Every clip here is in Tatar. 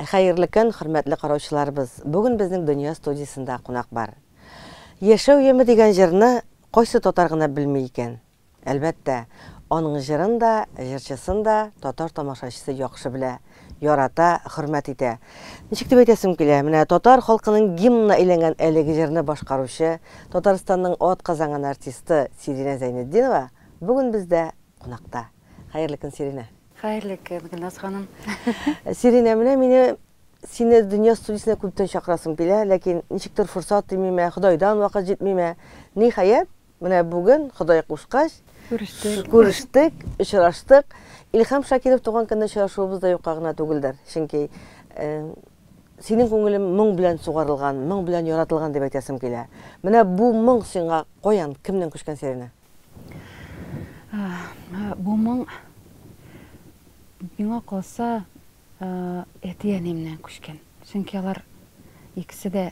Хәерле көн, хөрмәтле караучыларыбыз. Бүген безнең Дөнья студиясендә кунак бар. Яшәү яме дигән җырны кайсы татар гына белми икән? Әлбәттә, аның җырын да, җырчысын да татар тамашачысы яхшы белә, ярата, хөрмәт итә. Ничек дип әйтәсем килә, менә татар халкының гимнына әйләнгән әлеге җырны башкаручы, Татарстанның атказанган артисты Сиринә Зәйнетдинова бүген бездә кунакта. Хәерле көн, Сиринә. Хәерле көн, Гөлназ ханым. Сиринә, менә мине сине Дөнья студиясенә күптән чакырасым килә, ләкин ничектер форсат тимиме, Ходайдан вакыт җитмиме. Ниһаять, менә бүген Ходай кушкач, күрештек, күрештек, очраштык. Илһам Шакиров туган көнне очрашуыбыз да юкка гына түгелдер. Чөнки синең күңелем моң белән сугарылган, моң белән яратылган дип әйтәсем килә. Менә бу моң сиңа каян, кемнән күчкән, Сиринә? Бу моң миңа калса әти-әниемнән күчкән. Чөнки алар икесе дә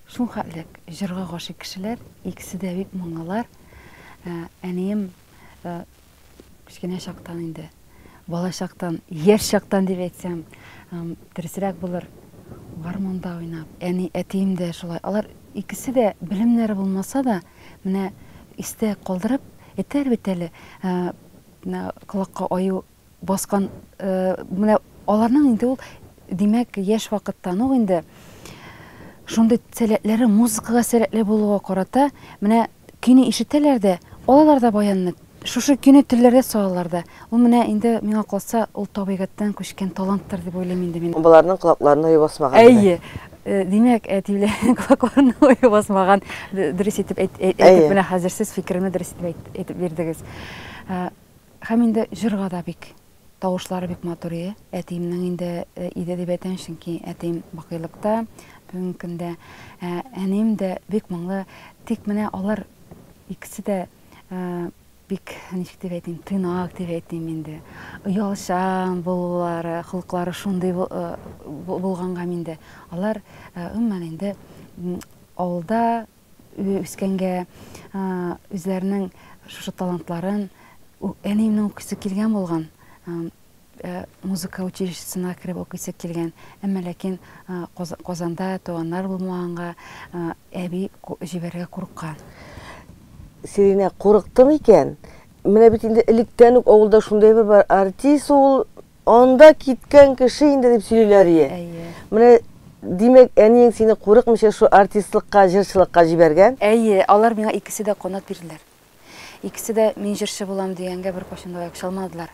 шул хәтлек җырга гашыйк кешеләр, икесе дә бик моңлылар. Әнием кечкенә чактан инде, бала чактан, яшь чактан дип әйтсәм, дөресрәк булыр, гармунда уйнап, әни, әтием дә шулай. Алар икесе дә белемнәре булмаса да, менә истә калдырып, әйтәләр бит әле, менә колакка аю баскан, менә аларның инде ул, димәк, яшь вакыттан ук инде шундый сәләтләре, музыкага сәләтле булуга карата, менә көйне ишетәләр дә, алалар да баянны, шушы көйне телләргә салалар да. Ул менә инде миңа калса, ул табигатьтән күчкән таланттыр дип уйлыйм инде мин. Боларның колакларына аю басмаган. Әйе. Димәк, әти белән колакларына аю басмаган. Дөрес итеп әйтеп, менә хәзер сез фикеремне дөрес итеп әйтеп бирдегез. Һәм инде җырга да бик тавышлары бик матур ие. Әтиемнең инде иде дип әйтәм, чөнки әтием бакыйлыкта бүгенге көндә. Әнием дә бик моңлы. Тик менә алар икесе дә бик, ничек дип әйтим, тыйнак дип әйтим инде. Оялчан булулары, холыклары шундый булганга инде. Алар гомумән инде авылда үскәнгә үзләренең шушы талантларын, әниемнең укыйсы килгән булган, музыка училищесына кереп укыйсы килгән, әмма ләкин Казанда туганнар булмаганга әби җибәрергә курыккан. Сиринә курыкты микән? Менә бит инде электән үк авылда шундый бер бар, артист ул анда киткән кеше инде дип сөйлиләр ие. Әйе. Менә димәк, әниең сине курыкмыйча шу артистлыкка, җырчылыкка җибәргән? Әйе, алар миңа икесе дә канат бирделәр. Икесе дә мин җырчы булам дигәнгә беркайчан да аяк чалмадылар.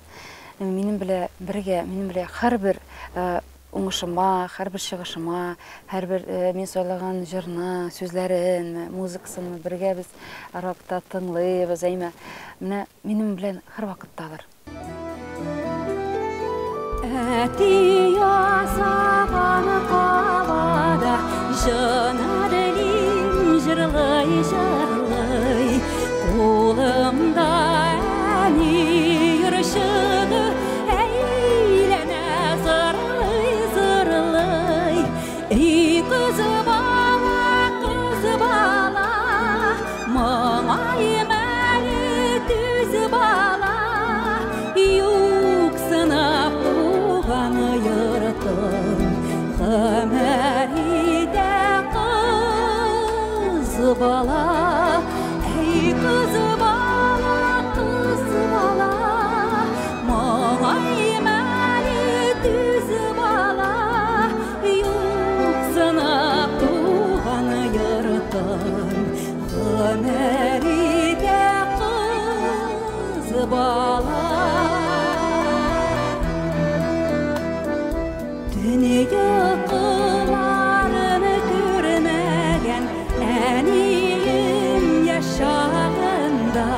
Минем белән бергә, минем белән һәрбер уңышыма, һәрбер чыгышыма, һәрбер мин сайлаган җырны, сүзләрен, музыкасын бергә без һәрвакытта тыңлыйбыз, әйме. Менә минем белән һәрвакытта алар. Әти ясаган кабада җынадлим җырлый җырлый, кулымда әни йорчыгы әйләнә зырлый зырлый. Эй, кыз бала, кыз бала, моңаем әле түз бала, юксынып туган йортын гомер итә кыз бала. Эй, кыз бала, кыз бала, моңаем әле түз бала, юксынып туган йортын гомер итә кыз бала. Төн йокыларын күрмәгән әнием яшь чагында,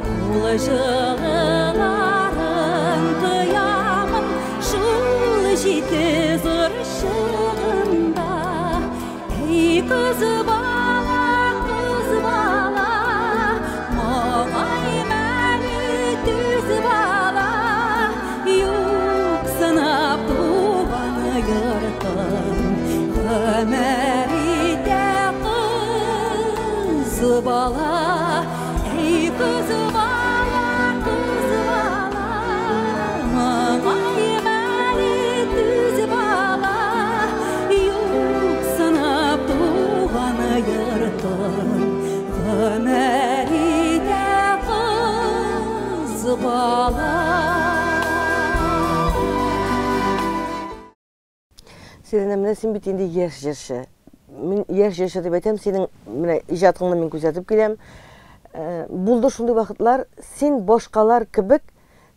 кул җылыларын тоямын шул җитез орчыгында. Эй, кыз бала, кыз бала, моңаем әле түз бала, юксынып туган йортын гомер итә кыз бала. Эй, кыз бала, кыз бала, моңаем әле түз бала, Сиринә, менә син бит инде яшь җырчы. Мин яшь җырчы дип әйтәм, синең менә иҗатыңны мин күзәтеп киләм. Булды шундый вакытлар, син башкалар кебек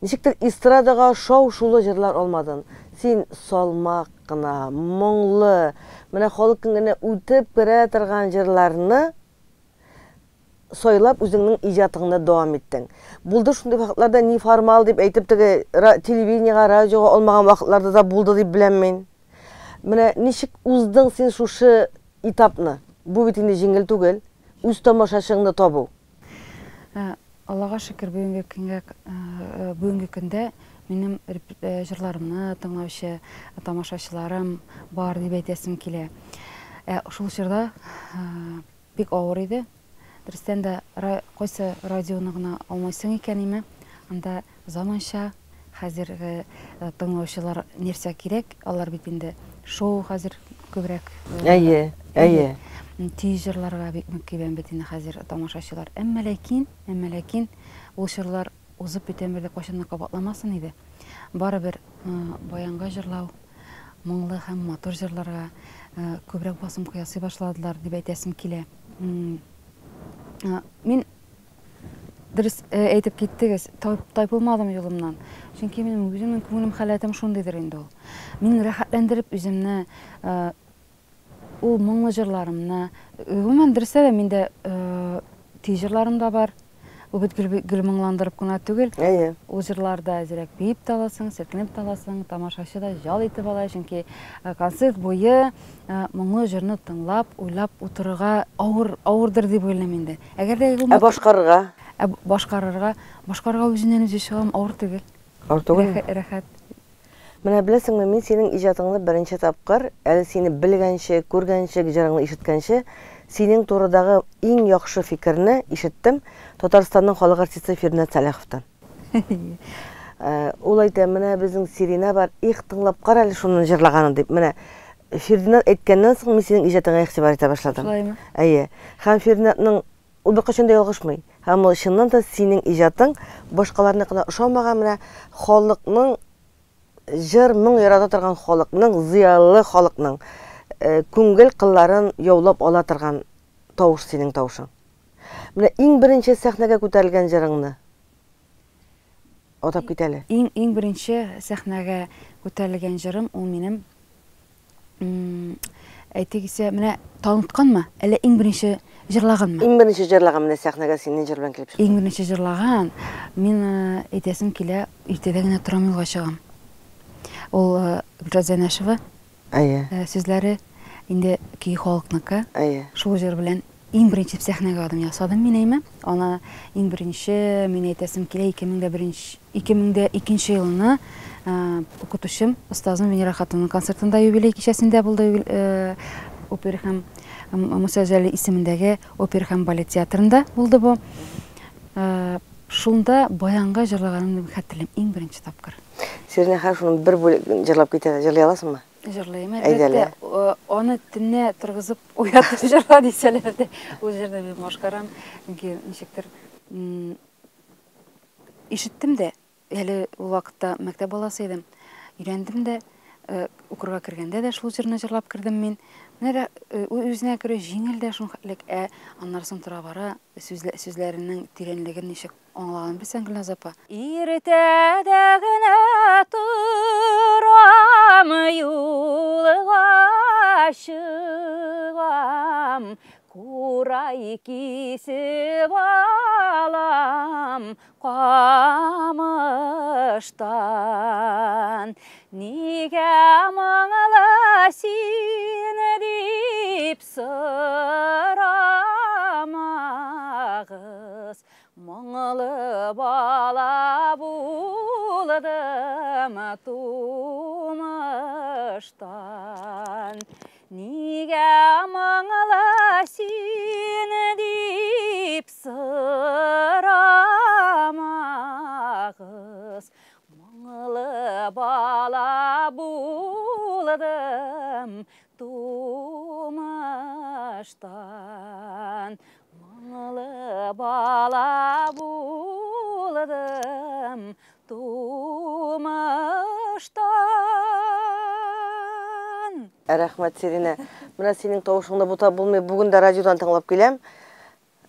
ничектер эстрадага шау-шулы җырлар алмадың. Син салмак кына, моңлы, менә халык күңеленә үтеп керә торган җырларны сайлап үзеңнең иҗатыңны дәвам иттең. Булды шундый вакытларда неформал дип әйтеп теге телевидениега, радиога алмаган вакытларда да булды дип беләм мин. Менә ничек уздың син шушы этапны? Бу бит инде җиңел түгел, үз тамашачыңны табу. Аллага шөкер, бүгенге көнгә, бүгенге көндә минем җырларымны тыңлаучы тамашачыларым бар дип әйтәсем килә. Ә шул чорда бик авыр иде. Дөрестән дә, кайсы радионы гына алмыйсың икән име, анда заманча, хәзерге тыңлаучылар нәрсә кирәк, алар бит инде шоу хәзер күбрәк. Әйе, әйе. Тиз җырларга бик мөкибән бит инде хәзер тамашачылар. Әмма ләкин, әмма ләкин ул чорлар узып бетәм бер дә кайчан да кабатламасын иде. Барыбер баянга җырлау, моңлы һәм матур җырларга күбрәк басым ясый башладылар дип әйтәсем килә. Мин дөрес әйтеп киттегез, тайпылмадым юлымнан. Чөнки минем үземнең күңелем халәтем шундыйдыр инде ул. Мин рәхәтләндереп үземне ул моңлы җырларымны, гомумән дөрестә дә миндә тиз җырларым да бар. Ул бит гел моңландырып кына түгел. Әйе. Ул җырларда әзрәк биеп тә аласың, селкенеп тә аласың, тамашачы да ял итеп ала, чөнки концерт буе моңлы җырны тыңлап, уйлап утырырга авыр, авырдыр дип уйлыйм инде. Әгәр дә Ә башкарырга? Ә башкарырга, башкарырга үзеннән үзе чыгам, авыр түгел. Авыр түгелме? Рәхәт. Менә беләсеңме, мин синең иҗатыңны беренче тапкыр, әле сине белгәнче, күргәнче, җырыңны ишеткәнче, синең турыдагы иң яхшы фикерне ишеттем Татарстанның халык артисты Фирнат Сәлаховтан. Ул әйтә, менә безнең Сирина бар, их, тыңлап кара әле шуның җырлаганын дип. Менә Фирдинат әйткәннән соң мин синең иҗатыңа игътибар итә башладым. Шулаймы? Әйе. Һәм Фирдинатның ул беркайчан да ялгышмый. Һәм ул чыннан да синең иҗатың башкаларныкына ошамаган, менә халыкның җыр моң ярата торган халыкның, зыялы халыкның күңел кылларын яулап ала торган тавыш синең тавышың. Менә иң беренче сәхнәгә күтәрелгән җырыңны атап кит әле. Иң иң беренче сәхнәгә күтәрелгән җырым ул минем әйтик исә, менә танытканмы, әллә иң беренче җырлаганмы? Иң беренче җырлаган, менә сәхнәгә син ни җыр белән килеп чыктың? Иң беренче җырлаган, мин әйтәсем килә, иртәдә генә торам юлга чыгам. Ул Гөлшат Зәйнәшева. Әйе. Сүзләре инде көй халыкныкы. Әйе. Шул җыр белән иң беренче сәхнәгә адым ясадым мин әйме. Аны иң беренче мин әйтәсем килә 2001 2002 елны укытучым, остазым Венера хатынның концертында юбилей кичәсендә булды опера һәм Муса Җәлил исемендәге опера һәм балет театрында булды бу. Шунда баянга җырлаганымны хәтерлим иң беренче тапкыр. Сиринә, хәзер шуның бер бүлек җырлап кит әле, җырлый аласыңмы? Җырлыйм, әлбәттә. Аны төнлә торгызып уятып җырла дисәләр дә, ул җырны мин башкарам. Чөнки ничектер ишеттем дә, әле ул вакытта мәктәп баласы идем. Өйрәндем дә, укырга кергәндә дә шул җырны җырлап кердем мин. Менә үзенә күрә җиңел дә шул хәтлек, ә аннары соң тора-бара сүзләренең тирәнлеген ничек аңлаган белсәң, Гөлназ апа. Иртәдә генә торам, юлга чыгам, курай кисеп алам камыштан. Нигә моңлы син дип сорамагыз, моңлы бала булдым тумыштан. Нигә моңлы син дип сорамагыз, моңлы бала булдым тумыштан. Моңлы бала булдым тумыштан. Рәхмәт, Сиринә. Менә синең тавышыңны бутап булмый. Бүген дә радиодан тыңлап киләм.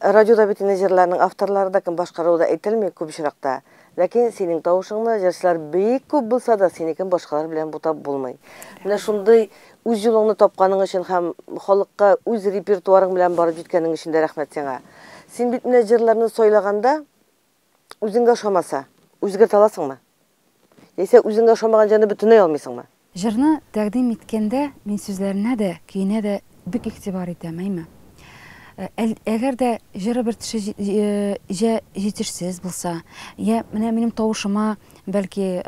Радиода бит инде җырларның авторлары да, кем башкаруы да әйтелми күп очракта. Ләкин синең тавышыңны җырчылар бик күп булса да, синекен башкалар белән бутап булмый. Менә шундый үз юлыңны тапканың өчен һәм халыкка үз репертуарың белән барып җиткәнең өчен дә рәхмәт сиңа. Син бит менә җырларны сайлаганда, үзеңгә ошамаса, үзгәртә аласыңмы? Яисә үзеңгә ошамаган җырны бөтенләй алмыйсыңмы? Җырны тәкъдим иткәндә мин сүзләренә дә, көенә дә бик игътибар итәм, әйме. Әгәр дә җыры бер төше җә җитешсез булса, йә менә минем тавышыма бәлки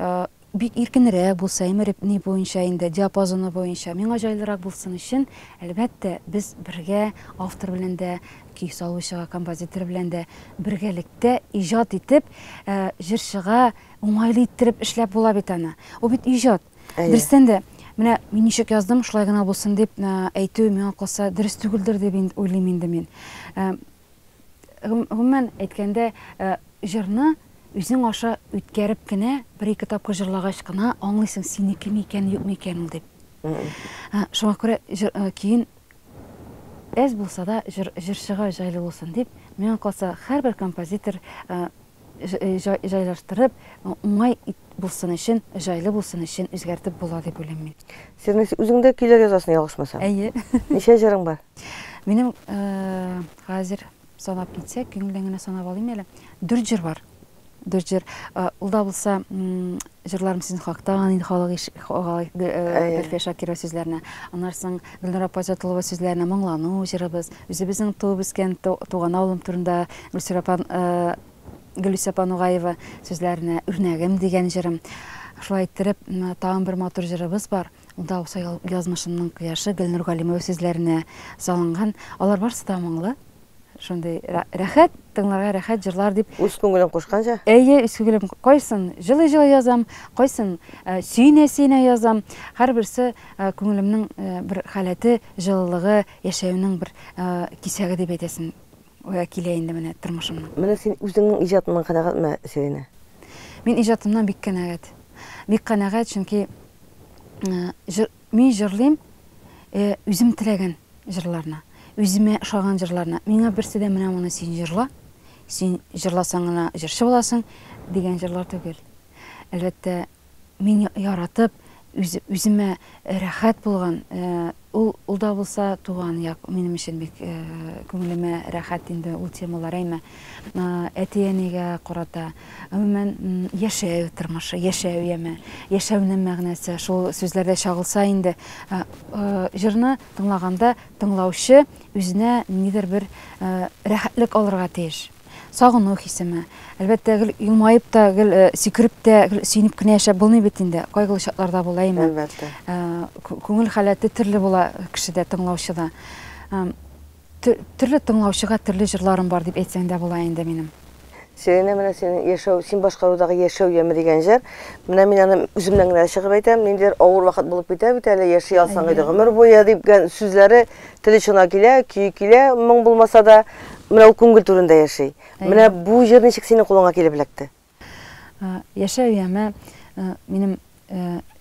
бик иркенрәк булса, әйме, реп ни буенча инде, диапазоны буенча, миңа җайлырак булсын өчен, әлбәттә, без бергә автор белән дә, көй салучыга, композитор белән дә бергәлектә иҗат итеп, җырчыга уңайлы иттереп эшләп була бит аны. Ул бит иҗат. Дөрестән дә, менә мин ничек яздым, шулай гына булсын дип әйтү миңа калса дөрес түгелдер дип уйлыйм инде мин. Гомумән әйткәндә, җырны үзең аша үткәреп кенә, бер-ике тапкыр җырлагач кына аңлыйсың, синеке микән, юк микән ул дип. Шуңа күрә көен әз булса да җырчыга җайлы булсын дип, миңа калса, һәрбер композитор җайлаштырып, уңай булсын өчен, җайлы булсын өчен үзгәртеп була дип уйлыйм мин. Син үзең дә көйләр язасың, ялгышмасам? Әйе. Ничә җырың бар? Минем хәзер санап китсәк, күңелдән генә санап алыйм әле. Дүрт җыр бар. Дүрт җыр. Ул да булса, җырларым сезнең хактан инде халык Гөлфия Шакирова сүзләренә. Аннан соң Гөлнур апа Зәтуллова сүзләренә моңлану җырыбыз. Үзебезнең туып үскән туган авылым турында Гөлсүр апа Гөлүсә апа Нугаева сүзләренә Үрнәгем дигән җырым. Шулай иттереп, тагын бер матур җырыбыз бар. Ул да булса язмышымның кояшы Гөлнур Галимова сүзләренә салынган. Алар барысы да моңлы. Шундый рәхәт, тыңларга рәхәт җырлар дип. Үз күңелең кушканча? Әйе, үз күңелем. Кайсын җылый-җылый язам, кайсын сөенә-сөенә язам. Һәрберсе күңелемнең бер халәте, җылылыгы, яшәвенең бер кисәге дип әйтәсем килә инде менә тормышымның. Менә син үзеңнең иҗатыңнан канәгатьме, Сиринә? Мин иҗатымнан бик канәгать. Бик канәгать, чөнки мин җырлыйм үзем теләгән җырларны, үземә ошаган җырларны. Миңа берсе дә менә моны син җырла, син җырласаң гына җырчы буласың дигән җырлар түгел. Әлбәттә, мин яратып, үземә рәхәт булган, ул да булса туган як минем өчен бик күңелемә рәхәт инде ул темалар, әйме. Әти-әнигә карата, гомумән, яшәү тормышы, яшәү яме, яшәүнең мәгънәсе шул сүзләрдә чагылса инде. Җырны тыңлаганда тыңлаучы үзенә нидер бер рәхәтлек алырга тиеш. Сагыну хисеме. Әлбәттә, гел елмаеп та, гел сикереп тә, гел сөенеп кенә яшәп булмый бит инде. Кайгылы чакларда була инде. Әлбәттә. Күңел халәте төрле була кешедә, тыңлаучыда. Төрле тыңлаучыга төрле җырларым бар дип әйтсәң дә була инде минем. Сиринә, менә синең яшәү, син башкарудагы яшәү яме дигән җыр. Менә мин аны үземнән генә чыгып әйтәм, ниндидер авыр вакыт булып китә бит әле, яши алсаң иде гомер буе дигән сүзләре тел очына килә, көе килә, моң булмаса да, менә ул күңел түрендә яши. Менә бу җыр ничек синең кулыңа килеп эләкте? Яшәү яме минем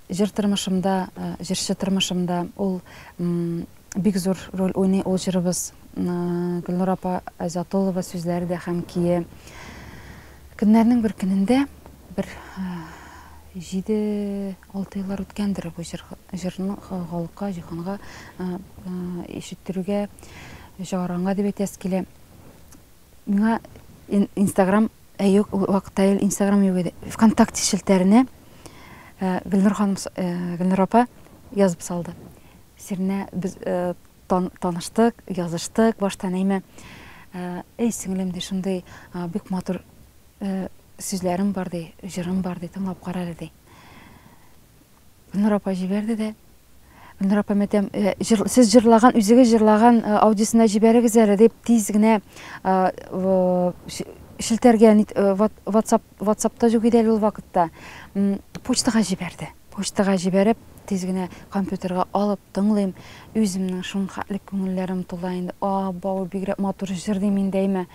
җыр тормышымда, җырчы тормышымда ул бик зур роль уйный ул җырыбыз. Гөлнур апа Айзатуллова сүзләре дә һәм кие. Көннәрнең бер көнендә бер 7-6 еллар үткәндер бу җырны халыкка, җиһанга ишеттерүгә, чыгаранга дип әйтәсе килә. Миңа Инстаграм, юк, ул вакытта әле Инстаграм юк иде. ВКонтакте челтәренә Гөлнур ханым, Гөлнур апа язып салды. Сирнә без таныштык, языштык баштан әйме. Эй, сеңлем, ди, шундый бик матур сүзләрем бар, ди, җырым бар, ди, тыңлап кара әле, ди. Гөлнур апа җибәрде дә. Гөлнур апа, мәтәм, сез җырлаган, үзегез җырлаган аудиосына җибәрегез әле, дип тиз генә челтәргә, WhatsAppта юк иде әле ул вакытта. Почтага җибәрде. Почтага җибәреп, тиз генә компьютерга алып тыңлыйм. Үземнең шунхәтле күңелләрем тула инде. А, бау, бигрәк матур җыр дим инде, әйме.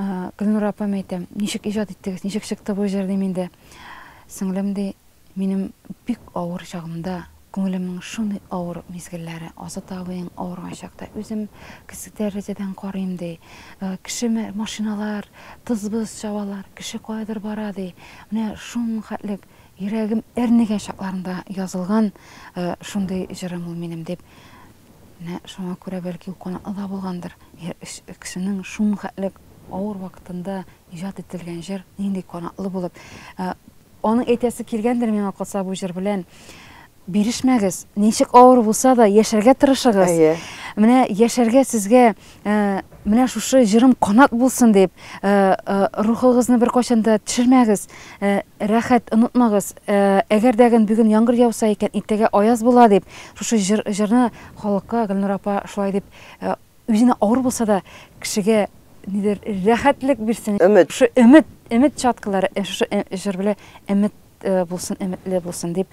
Гөлнур апам әйтәм, ничек иҗат иттегез, ничек чыкты бу җыр дим инде. Сеңлем ди, минем бик авыр чагымда Күңелемнең шундый авыр мизгелләре, Азат абыең авырган чакта үзем кесек тәрәзәдән карыйм, ди. Кеше машиналар тыз-быз чабалар, кеше каядыр бара, ди. Менә шуның хәтлек йөрәгем әрнегән чакларында язылган шундый җырым ул минем, дип. Менә шуңа күрә бәлки ул канатлы да булгандыр. Кешенең шуның хәтлек авыр вакытында иҗат ителгән җыр нинди канатлы булып. Аның әйтәсе килгәндер миңа калса бу җыр белән. Бирешмәгез, ничек авыр булса да, яшәргә тырышыгыз. Әйе. Менә яшәргә сезгә э, менә шушы җырым канат булсын дип, э, э, рухыгызны беркайчан да төшермәгез, рәхәт онытмагыз. Әгәр дә бүген яңгыр яуса икән, иртәгә аяз була дип, шушы җыр, җырны халыкка Гөлнур апа шулай дип үзенә авыр булса да, кешегә нидер рәхәтлек бирсен. Өмет. Шушы өмет, өмет чаткылары, шушы җыр белән өмет булсын, өметле булсын дип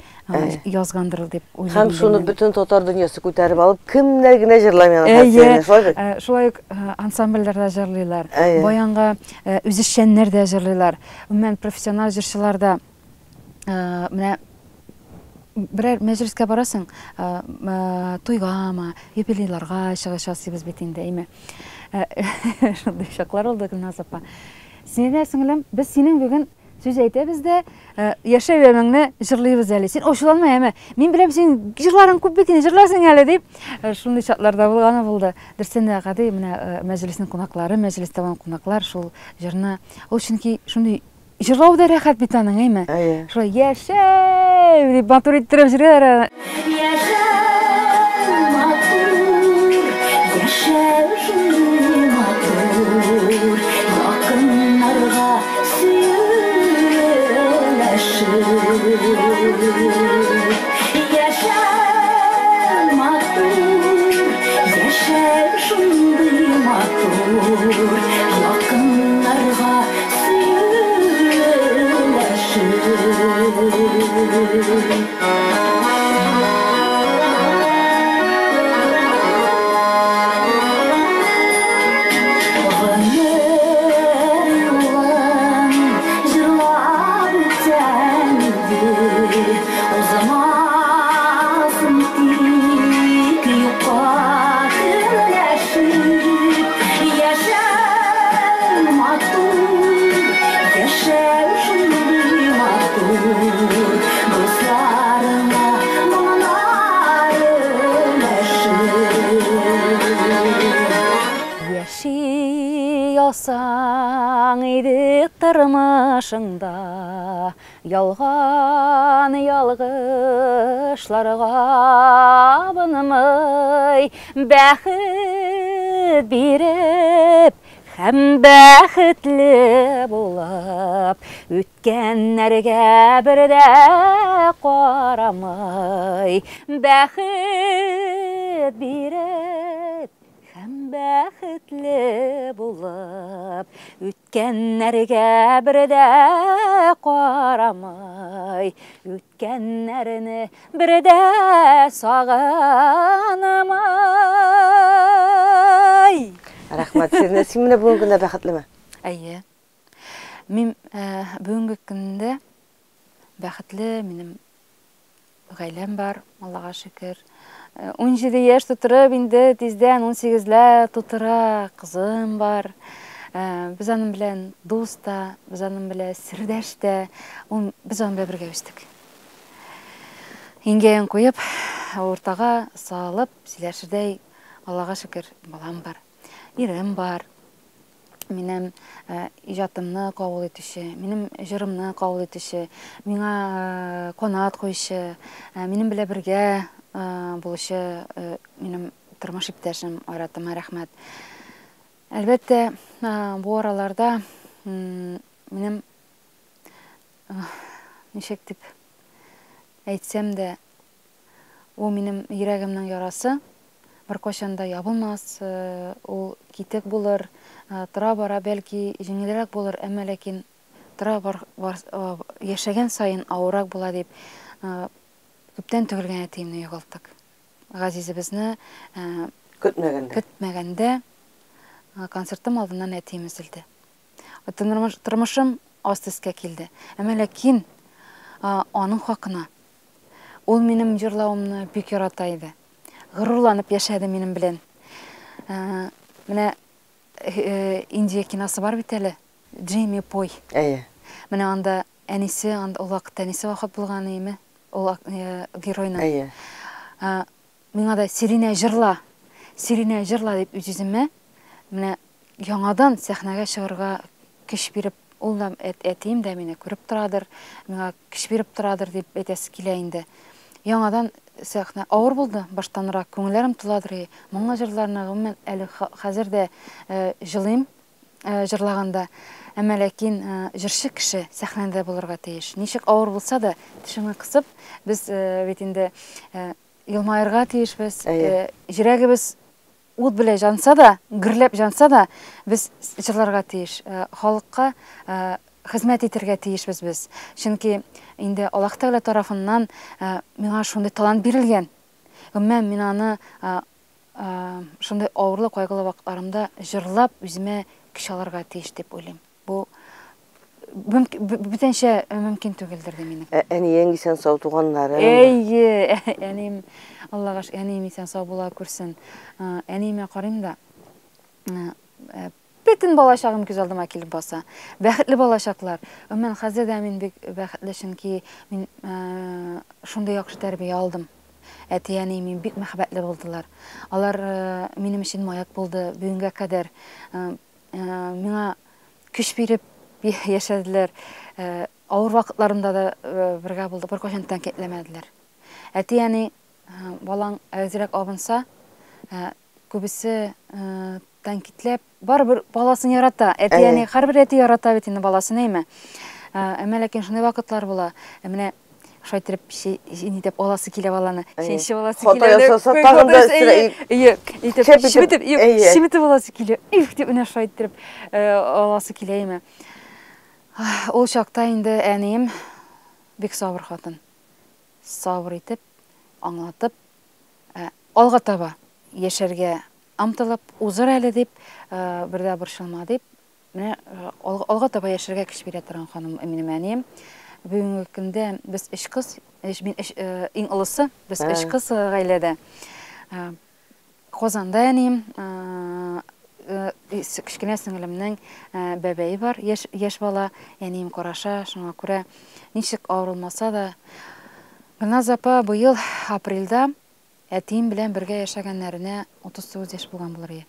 язгандыр дип уйлыйм. Һәм шуны бөтен татар дөньясы күтәреп алып, кемнәр генә җырламый аны хәзер, шулай бит? Шулай ук ансамбльләр дә җырлыйлар. Баянга үзешчәннәр дә җырлыйлар. Гомумән, профессиональ җырчылар да менә берәр мәҗлескә барасың, туйгамы, юбилейларга чыгыш ясыйбыз бит инде, әйме. Шундый чаклар булды, Гөлназ апа. Синә, сеңлем, без синең бүген сүз әйтәбез дә, яшәү ямеңне җырлыйбыз әле. Син ачуланма, әмма мин беләм, син җырларың күп бит инде, җырларсың әле дип. Шундый чакларда булганы булды. Дөрестән дә, гади менә мәҗлеснең кунаклары, мәҗлестә булган кунаклар шул җырны, ул чөнки шундый җырлау да рәхәт бит аның, әйме? Шулай яшәү дип матур иттереп җырлыйлар. Яшәү матур, яшәү шундый матур, якыннарга сөйләшеп. Яшәү матур, яшәү шундый матур, якыннарга сөйләшеп. Гомер юлын җырлап үтсәң иде, узмасын тик юкка көнләшеп. Яшәү матур, яшәү шундый матур, дусларыңа моңнар өләшеп. Яши алсаң иде тормышыңда, ялган ялгышларга абынмый, бәхет биреп һәм бәхетле булып, үткәннәргә бер дә карамый, бәхет биреп һәм бәхетле булып, үткәннәргә бер дә карамый, үткәннәрне бер дә сагынмый. Рәхмәт сезгә. Син менә бүгенге көндә бәхетлеме? Әйе. Мин бүгенге көндә бәхетле, минем гаиләм бар, Аллага шөкер. 17 яшь тутырып, инде тиздән 18-лә тутыра, кызым бар. Без аның белән дус та, без аның белән сердәш тә, без аның белән бергә үстек. Иңгәен куеп, уртага салып сөйләшердәй, Аллага шөкер, балам бар. Ирем бар. Минем иҗатымны кабул итүче, минем җырымны кабул итүче, миңа канат куючы, минем белән бергә булучы минем тормыш иптәшем Айратыма рәхмәт. Әлбәттә, бу араларда минем ничек дип әйтсәм дә, ул минем йөрәгемнең ярасы, беркайчан да ябылмас, ул китек булыр, тора-бара бәлки җиңелрәк булыр, әмма ләкин тора бар, бар, яшәгән саен авыррак була дип, күптән түгел генә әтиемне югалттык. Газизебезне көтмәгәндә. Көтмәгәндә концертым алдыннан әтием өзелде. Тормышым аст өскә килде. Әмма ләкин аның хакына. Ул минем җырлавымны бик ярата иде. Горурланып яшәде минем белән. Менә Индия киносы бар бит әле, Джимми Пой. Әйе. Менә анда әнисе, анда ул вакытта әнисе вафат булган име, ул геройның. Әйе. Миңа да Сиринә җырла, Сиринә җырла дип үз-үземә менә яңадан сәхнәгә чыгарга көч биреп, ул да әтием дә мине күреп торадыр, миңа көч биреп торадыр дип әйтәсе килә инде. Яңадан сәхнә авыр булды, баштанрак күңелләрем туладыр и. Моңлы җырларны гомумән әле хәзер дә җылыйм җырлаганда. Әмма ләкин җырчы кеше сәхнәдә булырга тиеш. Ничек авыр булса да, тешеңне кысып, без бит инде елмаерга тиешбез. Йөрәгебез ут белән җанса да, гөрләп җанса да, без җырларга тиеш. Халыкка хезмәт итәргә тиешбез без. Чөнки инде Аллаһ Тәгалә тарафыннан миңа шундый талант бирелгән. Гомумән, мин аны шундый авырлы, кайгылы вакытларымда җырлап үземә көч алырга тиеш дип уйлыйм. Бу бүтәнчә мөмкин түгелдер дим инде. Ә әниең исән-сау, туганнарың? Әйе, әнием, Аллага шөкер, әнием исән-сау була күрсен. Әниемә карыйм да, бөтен балачагым күз алдыма килеп баса. Бәхетле балачаклар. Гомумән, хәзер дә мин бик бәхетле, чөнки мин шундый яхшы тәрбия алдым. Әти-әни мин бик мәхәббәтле булдылар. Алар минем өчен маяк булды бүгенгә кадәр. Миңа көч биреп яшәделәр. Авыр вакытларымда да бергә булдык, беркайчан тәнкыйтьләмәделәр. Әти-әни балаң әзрәк абынса, күбесе тәнкыйтьләп, барыбер баласын ярата. Әти-әни, һәрбер әти ярата бит инде баласын, әйме? Әмма ләкин шундый вакытлар була. Менә шулай итеп нитеп аласы килә баланы. Чәнчеп аласы килә. Хата ясаса тагын да Әйе, итеп чеметеп, чеметеп аласы килә. Их дип менә шулай иттереп аласы килә име. Ул чакта инде әнием бик сабыр хатын. Сабыр итеп, аңлатып, алга таба яшәргә омтылып, узыр әле дип, бер дә борчылма дип, Менә алга таба яшәргә көч бирә торган ханым минем әнием. Бүгенге көндә без өч кыз, өч, мин өч, иң олысы, без өч кыз гаиләдә. Казанда әнием, кечкенә сеңелемнең бәбәе бар, яшь, яшь бала, әнием караша, шуңа күрә ничек авырылмаса да, Гөлназ апа быел апрельдә Әтием белән бергә яшәгәннәренә 39 яшь булган булыр ие.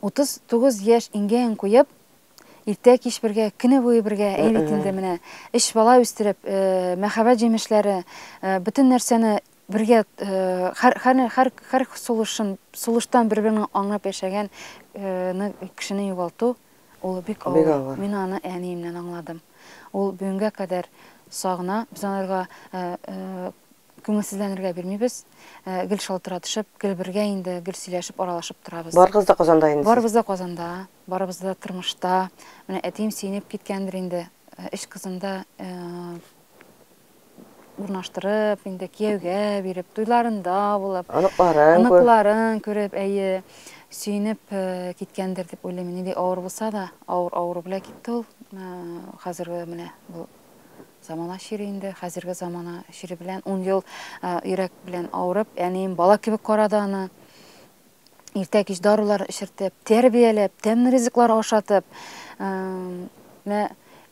39 яшь иңгә-иң куеп, иртә-кич бергә, көне буе бергә, әй бит инде менә, өч бала үстереп, мәхәббәт җимешләре, бөтен нәрсәне бергә, һәр, һәр, һәр, һәр сулышын, сулыштан бер-береңне аңлап яшәгән кешене югалту, ул бик авыр. Мин аны әниемнән аңладым. Ул бүгенгә кадәр сагына, без аларга Күңелсезләнергә бирмибез. Гел шалтыратышып, гел бергә инде, гел сөйләшеп, аралашып торабыз. Барыгыз да Казанда инде сез? Барыбыз да Казанда, барыбыз да тормышта. Менә әтием сөенеп киткәндер инде. Өч кызын да урнаштырып, инде кияүгә биреп, туйларында булып, Оныкларын күреп. Оныкларын күреп, әйе, сөенеп киткәндер дип уйлыйм. Нинди авыр булса да, авыр авыру белән китте ул. Хәзерге менә бу Замана чире инде, хәзерге замана чире белән ун ел йөрәк белән авырып, әнием бала кебек карады аны. Иртә-кич дарулар эчертеп, тәрбияләп, тәмле ризыклар ашатып, менә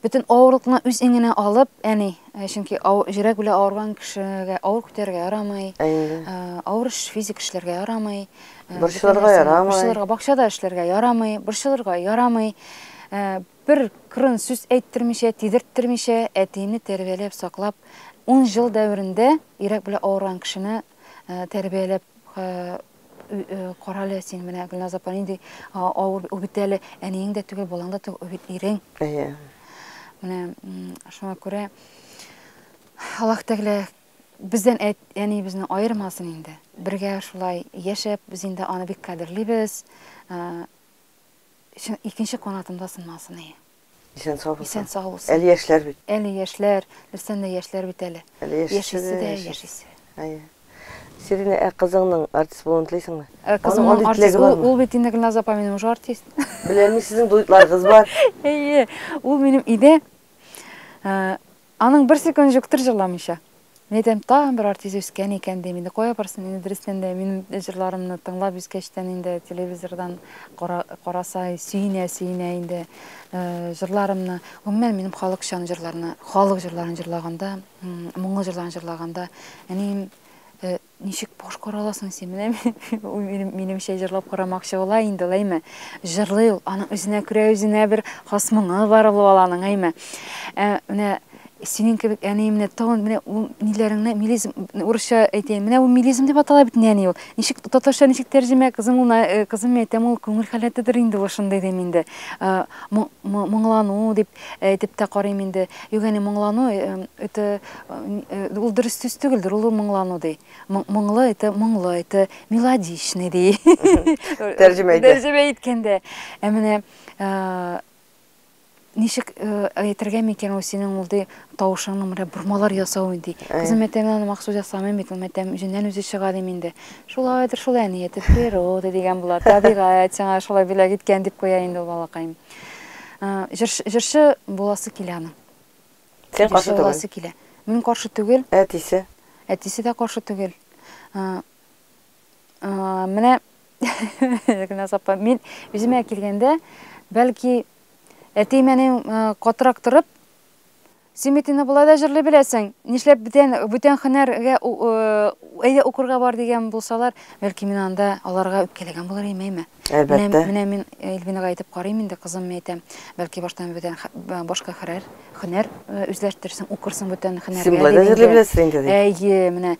бөтен авырлыкны үз иңенә алып, әни, чөнки йөрәк белән авырган кешегә авыр күтәрергә ярамый, авыр эш физик эшләргә ярамый, борчылырга ярамый, борчылырга, бакчада эшләргә ярамый, борчылырга ярамый. Бер кырын сүз әйттермичә, тидерттермичә, әтиемне тәрбияләп, саклап, ун җыл дәверендә йөрәк белән авырган кешене тәрбияләп, карале син менә, Гөлназ апа, нинди авыр, ул бит әле әниең дә түгел, балаң да түгел, ул бит ирең. Әйе. Менә шуңа күрә Аллаһ Тәгалә бездән әниебезне аермасын инде. Бергә шулай яшәп, без инде аны бик кадерлибез. Чын, икенче канатым да сынмасын, әйе. Исән сау булсын. Исән сау булсын. Әле яшьләр бит. Әле яшьләр, дөрестән дә яшьләр бит әле. Әле яшисе дә, яшисе. Әйе. Сиринә, ә кызыңның артист булуын телисеңме? Ә, кызымның артист, ул, ул бит инде Гөлназ апа минем уже артист. Беләм, мин сезнең дуэтларыгыз бар. Әйе, ул минем өйдә. Аның бер секунд юктыр җырламыйча. Мин әйтәм, тагын бер артист үскән икән дим. Инде кая барсын, инде дөрестән дә минем җырларымны тыңлап үскәчтән инде телевизордан караса, сөенә, сөенә инде җырларымны. Гомумән, минем халыкчан җырларны, халык җырларын җырлаганда, моңлы җырларын җырлаганда, әнием Ничек башкара аласың син? Менә минем, минемчә җырлап карамакчы була инде ул, әйме? Җырлый ул, аның үзенә күрә үзенә бер хас моңы бар ул баланың, әйме? Ә, менә синең кебек әнием менә тагын менә ул ниләреңне мелизм урысча әйтәйем. Менә ул мелизм дип атала бит нәни ул. Ничек татарча ничек тәрҗемә кызым ул э, кызым мин әйтәм ул күңел халәтедер инде ул шундый дим инде. Э, моңлану дип әйтеп тә карыйм инде. Юк, әни, моңлану, э, это ул дөрес сүз түгелдер, ул моңлану ди. Моңлы, это моңлы, это мелодичный ди. Тәрҗемә итә. Тәрҗемә иткәндә. Ә менә ничек әйтергә микән ул синең ул ди тавышыңның менә бормалар ясау ди. Кызым әйтә, мин аны махсус ясамыйм бит, ул әйтәм, үзеннән үзе чыга дим инде. Шулайдыр шул әни, это природа дигән була, табигать сиңа шулай бүләк иткән дип куя инде ул балакаем. Җырчы буласы килә аның. Син каршы түгел? Буласы килә. Мин каршы түгел. Әтисе? Әтисе дә каршы түгел. Менә Гөлназ апа, мин үземә килгәндә, бәлки әтием әнием катырак торып, син бит инде болай да җырлый беләсең, нишләп бүтән бүтән һөнәргә әйдә укырга бар дигән булсалар, бәлки мин анда аларга үпкәләгән булыр идем, әйме? Әлбәттә. Менә мин Эльвинага әйтеп карыйм инде, кызым, мин әйтәм, бәлки баштан бүтән башка һөнәр, һөнәр үзләштерсең, укырсың бүтән һөнәргә. Син болай да җырлый беләсең инде, ди. Әйе, менә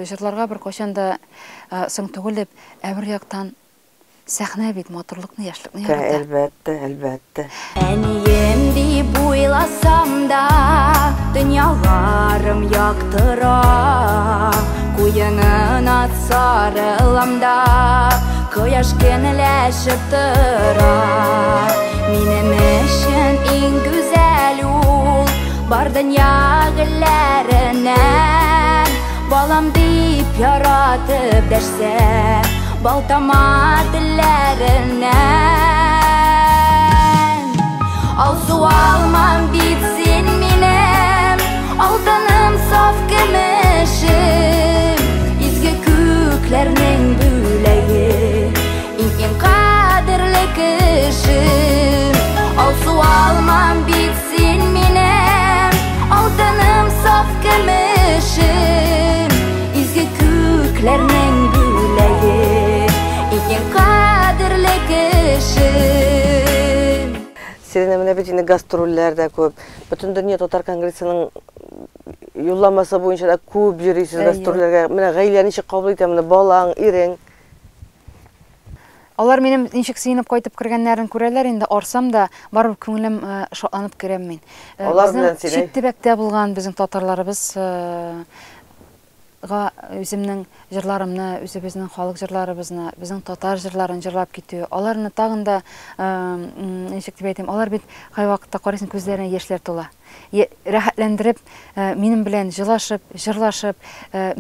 җырларга беркайчан да соң түгел дип, ә бер яктан сәхнә бит матурлыкны, яшьлекне ярата. Әлбәттә, әлбәттә. Әнием дип уйласам да, дөньяларым яктыра. Куенына сарылам да, кояш көнләшеп тора. Минем өчен иң гүзәл ул, бар дөнья гөлләреннән. Балам дип яратып дәшсә, балтама телләреннән. Алсу алмам бит син минем, алтыным саф көмешем, изге күкләрнең бүләге, иң-иң кадерле кешем. Алсу алмам бит син минем, алтыным саф көмешем, изге күкләрнең бүләге, иң-иң кадерле кешем. Сиренә, менә бит инде гастрольләр дә күп. Бөтендөнья татар конгрессының юлламасы буенча да күп йөрисез гастрольләргә. Менә гаилә ничек кабул итә моны, балаң, ирең? Алар минем ничек сөенеп кайтып кергәннәрен күрәләр инде, арсам да, барыбер күңелем шатланып керәм мин. Алар Безнең белән син, әй. чит төбәктә булган безнең татарларыбыз га үземнең җырларымны, үзебезнең халык җырларыбызны, безнең татар җырларын җырлап китү, аларны тагын да, ничек дип әйтим, алар бит кайвакытта карыйсың, күзләренә яшьләр тула. Рәхәтләндереп, минем белән җылашып, җырлашып,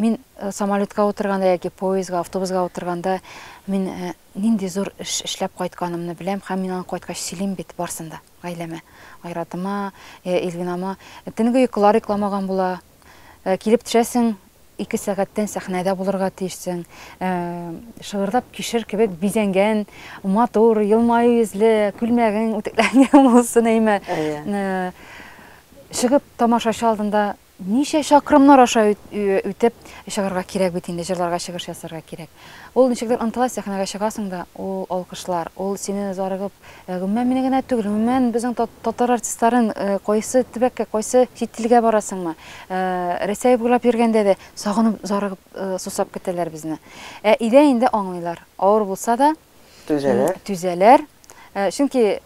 мин самолетка утырганда яки поездга, автобусга утырганда, мин нинди зур эш эшләп кайтканымны беләм һәм мин аны кайткач сөйлим бит барсын да гаиләмә, Айратыма, Эльвинама. Төнге йокылар йокламаган була. Килеп төшәсең, 2 сәгатьтән сәхнәдә булырга тиешсең. Шыгырдап кишер кебек бизәнгән, матур, елмаю йөзле, күлмәгең үтекләнгән булсын, әйме. Чыгып тамашачы алдында ничә чакрымнар аша үтеп чыгарга кирәк бит инде, җырларга чыгыш ясарга кирәк. Ул ничектер ынтыла, сәхнәгә чыгасың да, ул алкышлар, ул сине зарыгып, гомумән мине генә түгел, гомумән безнең татар артистларын кайсы төбәккә, кайсы чит илгә барасыңмы, Рәсәй буйлап йөргәндә дә сагынып, зарыгып, сусап көтәләр безне. Ә өйдә инде аңлыйлар, авыр булса да, Түзәләр. Түзәләр. Чөнки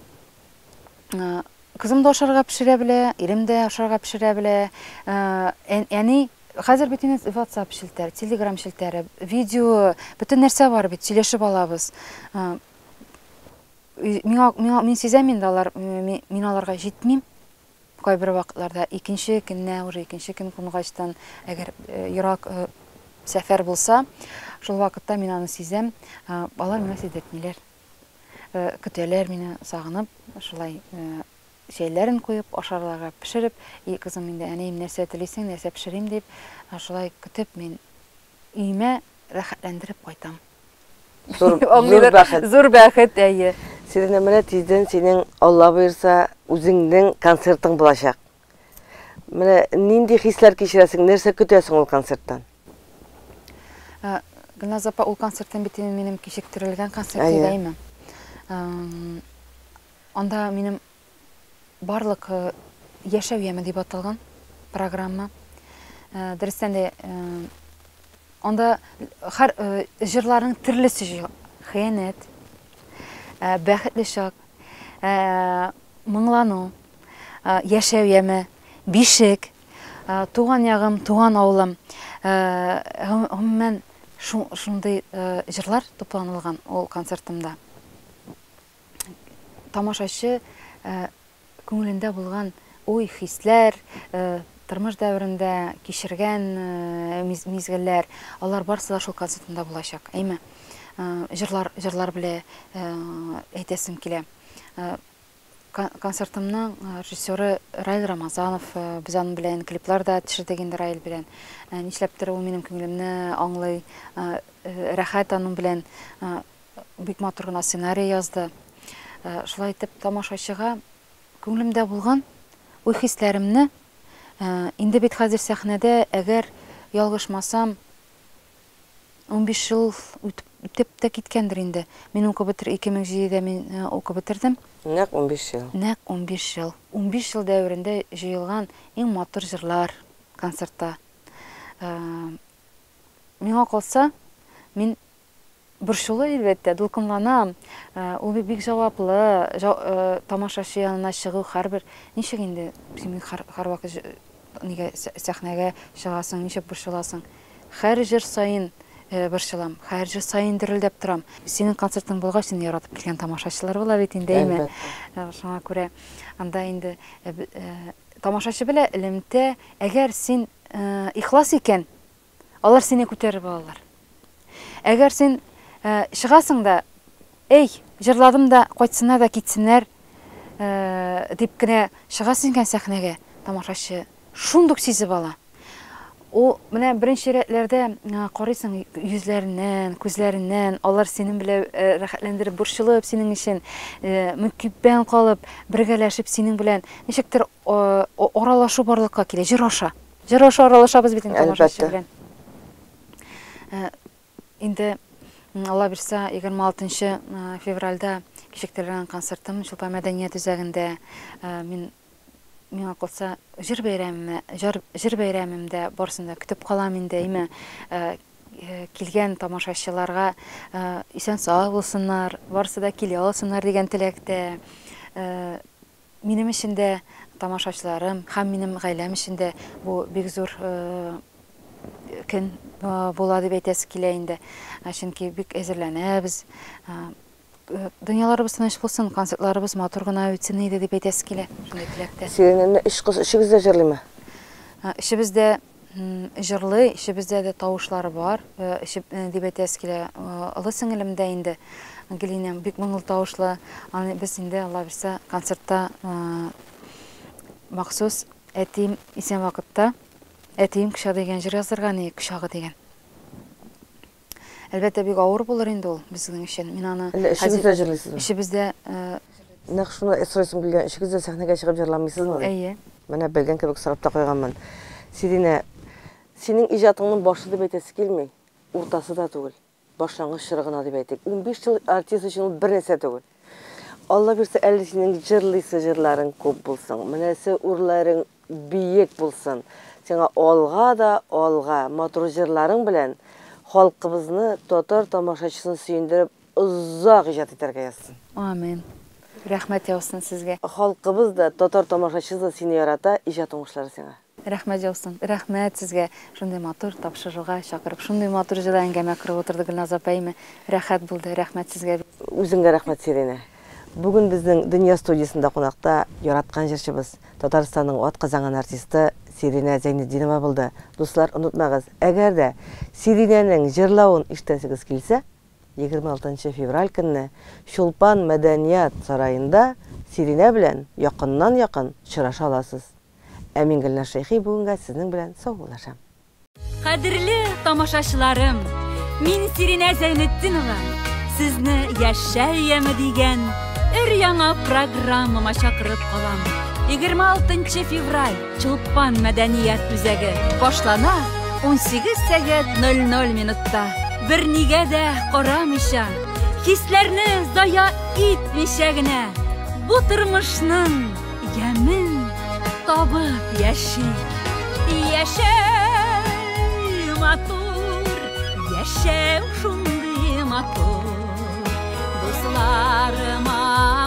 кызым да ашарга пешерә белә, ирем дә ашарга пешерә белә. Әни, хәзер бит инде WhatsApp челтәре, Telegram челтәре, видео, бөтен нәрсә бар бит, сөйләшеп алабыз. Мин сизәм инде алар, мин аларга җитмим. Кайбер вакытларда икенче көнне, уже икенче көн кунгачтан, әгәр ерак сәфәр булса, шул вакытта мин аны сизәм, алар миңа сиздертмиләр. Көтәләр мине сагынып, шулай. Чәйләрен куеп, ашарларга пешереп, и кызым инде, әнием, нәрсә телисең, нәрсә пешерим дип, шулай көтеп мин өемә рәхәтләндереп кайтам. Зур, зур бәхет. Зур бәхет, әйе. Сиринә, менә тиздән синең, Алла боерса, үзеңнең концертың булачак. Менә нинди хисләр кичерәсең, нәрсә көтәсең ул концерттан? Гөлназ апа, ул концертым бит инде минем кичектерелгән концерт иде, әйеме? Анда минем барлык Яшәү яме дип аталган программа. Дөрестән дә, анда һәр җырларның төрлесе җыела. Хыянәт, бәхетле чак, моңлану, яшәү яме, бишек, туган ягым, туган авылым. Гомумән, шундый җырлар тупланылган ул концертымда. Тамашачы күңелендә булган уй, хисләр, тормыш дәверендә кичергән мизгелләр, алар барысы да шул концертында булачак. Әйме? Җырлар, җырлар белә әйтәсем килә. Концертымның режиссеры Раил Рамазанов, без аның белән клиплар да төшердек инде Раил белән. Нишләптер ул минем күңелемне аңлый, рәхәт аның белән. Бик матур гына сценарий язды. Шулай итеп, тамашачыга күңелемдә булган уй-хисләремне, инде бит хәзер сәхнәдә, әгәр ялгышмасам, 15 ел үтеп тә киткәндер инде. Мин укып бетер, 2007-дә мин укып бетердем. Нәкъ 15 ел. Нәкъ 15 ел. 15 ел дәверендә җыелган иң матур җырлар концертта. Миңа калса, мин Борчулы, әлбәттә, дулкынланам. Ул бит бик җаваплы, тамашачы янына чыгу һәрбер. Ничек инде син бит һәрвакыт нигә сәхнәгә чыгасың, ничек борчыласың? Һәр җыр саен борчылам, һәр җыр саен дерелдәп торам. Синең концертың булгач, сине яратып килгән тамашачылар була бит инде, әйме? Шуңа күрә анда инде тамашачы белән элемтә, әгәр син ихлас икән, Алар сине күтәреп алалар. Әгәр син чыгасың да, Эй, җырладым да, кайтсыннар да китсеннәр, дип кенә чыгасың икән сәхнәгә, тамашачы шундук сизеп ала. Ул менә беренче рәтләрдә карыйсың йөзләреннән, күзләреннән, алар синең белән рәхәтләндереп, борчылып синең өчен, мөкиббән калып, бергәләшеп синең белән ничектер аралашу барлыкка килә, җыр аша. Җыр аша аралашабыз бит инде тамашачы белән. Инде Алла бирсә, 26 февральдә кичектерелгән концертым Чулпан мәдәният үзәгендә мин миңа калса җыр бәйрәмемә, җыр, җыр бәйрәмемдә барысын да көтеп калам инде, әйме килгән тамашачыларга исән-сау булсыннар, барысы да килә алсыннар дигән теләктә. Минем өчен дә, тамашачыларым һәм минем гаиләм өчен дә бу бик зур көн була дип әйтәсе килә инде. Чөнки бик әзерләнәбез. Дөньяларыбыз тыныч булсын, концертларыбыз матур гына үтсен иде дип әйтәсе килә. Шундый теләктә. Сирень, өч кыз, өчегез дә җырлыймы? Өчебез дә җырлый, өчебездә дә тавышлары бар, дип әйтәсе килә. Олы сеңелем дә инде, Гелинә, бик моңлы тавышлы. Аны без инде, Алла бирсә, концертта махсус әтием исән вакытта Әтием кочагы дигән җыр яздырган идек, кочагы дигән. Әлбәттә, бик авыр булыр инде ул безнең өчен. Мин аны Әллә өчегез дә җырлыйсызмы? Өчебез дә. Нәкъ шуны сорыйсым килгән, өчегез дә сәхнәгә чыгып җырламыйсызмы? Әйе. Менә белгән кебек сорап та куйганмын. Сиринә, синең иҗатыңның башы дип әйтәсе килми, уртасы да түгел. Башлангыч чоры гына дип әйтик. 15 ел артист өчен ул бернәрсә түгел. Алла бирсә, әле синең җырлыйсы җырларың күп булсын, менәсе үрләрең биек булсын. Сиңа алга да алга, матур җырларың белән халкыбызны, татар тамашачысын сөендереп озак иҗат итәргә язсын. Амин. Рәхмәт яусын сезгә. Халкыбыз да, татар тамашачысы да сине ярата, иҗат уңышлары сиңа. Рәхмәт яусын. Рәхмәт сезгә шундый матур тапшыруга чакырып, шундый матур җылы әңгәмә корып утырдык, Гөлназ апа, әйме? Рәхәт булды, рәхмәт сезгә. Үзеңгә рәхмәт, Сиринә. Бүген безнең Дөнья студиясендә кунакта яраткан җырчыбыз, Татарстанның атказанган артисты Сиринә Зәйнетдинова булды. Дуслар, онытмагыз, әгәр дә Сиринәнең җырлавын ишетәсегез килсә, 26 февраль көнне Чулпан мәдәният сараенда Сиринә белән якыннан-якын очраша аласыз. Ә мин Гөлназ Шәйхи бүгенгә сезнең белән саубуллашам. Кадерле тамашачыларым, мин Сиринә Зәйнетдинова сезне Яшәү яме дигән өр-яңа программама чакырып калам. 26 февраль Чулпан мәдәният үзәге башлана 18 сәгать 00 минутта. Бернигә дә карамыйча, хисләрне зая итмичә генә бу тормышның ямен табып яшик. Яшәү матур, яшәү шундый матур. Дусларыма.